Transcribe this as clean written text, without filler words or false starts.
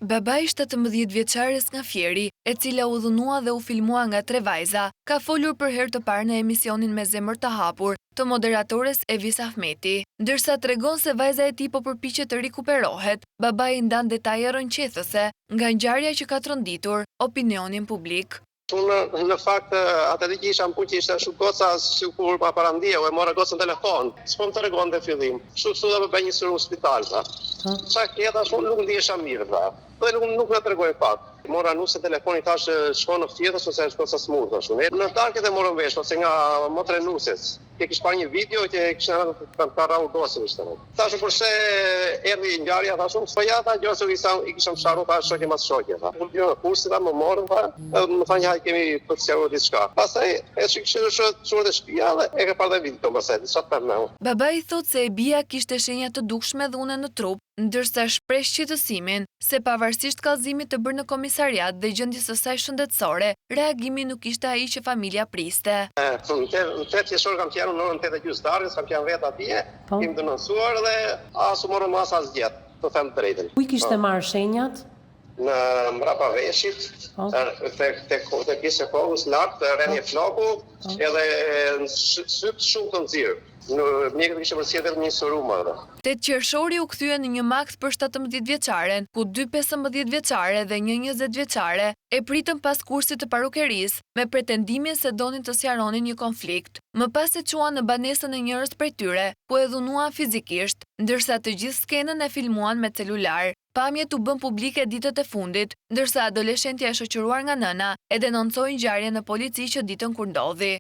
Babai i 17 vjeçares nga Fieri, e cila u dhunua dhe u filmua nga tre vajza, ka folur për herë të parë në emisionin Me zemër të hapur të moderatores Evis Ahmeti. Ndërsa tregon se vajza e tij po përpiqet të rikuperohet, babai ndan detaje rrëqethëse nga ngjarja që ka tronditur opinionin publik. Unë në fakt atë ditë që isha në punë që ishte ashtu goca sikur ma parandjeu, e mora gocën në telefon, s'po më tregonte në fillim. Kështu kështu tha po bëj një serum në spital tha. Ça ke thash unë nuk ndihesha mirë tha. Dhe nuk nuk na tregoi pak. Mora nusen në telefon i thash shko në Fier thash ose është goca sëmurë thash unë. Në darkë e morëm vesh ose nga motra e nuses. Që kish parë një video që kishin kanë rrahur gocën ishte. Thashë përse erdhi ngjarja, thashë unë, po ja tha gjë se i i kisha sharru tha shoqe mas shoqe tha. Unë në kursi tha më morën tha, edhe më thanë hajde kemi për të sqaruar diçka. Pastaj e që kishin çuar te shtëpia dhe e ka parë dhe video pastaj, çfarë të them më. Babai thotë se e bija kishte shenja të dukshme dhune në trup, ndërsa shpreh shqetësimin se pavarësisht kallëzimit të bërë në komisariat dhe gjendjes së saj shëndetësore, reagimi nuk ishte ai që familja priste. Në 8 qershor kam qenë në orën 8 e gjysmë darkës, kam qenë vetë atje, Po. Kemi denoncuar dhe as u morën masa asgjë, të them të drejtën. Ku i kishte po. marrë shenjat? Në mbrapa veshit, po. te te te pjesë e kokës lart, rënie po. floku, po. edhe sytë shumë të nxirë. Në mjekët kishin përcjellë vetëm një serum edhe. 8 qershori u kthye në një makth për 17 vjeçaren, ku dy 15 vjeçare dhe një 20 vjeçare e pritën pas kursit të parukerisë me pretendimin se donin të sqaronin një konflikt. Më pas e çuan në banesën e njërës prej tyre, ku e dhunuan fizikisht, ndërsa të gjithë skenën e filmuan me celular. Pamjet u bënë publike ditët e fundit, ndërsa adoleshentja e shoqëruar nga nëna e denoncoi ngjarjen në polici që ditën kur ndodhi.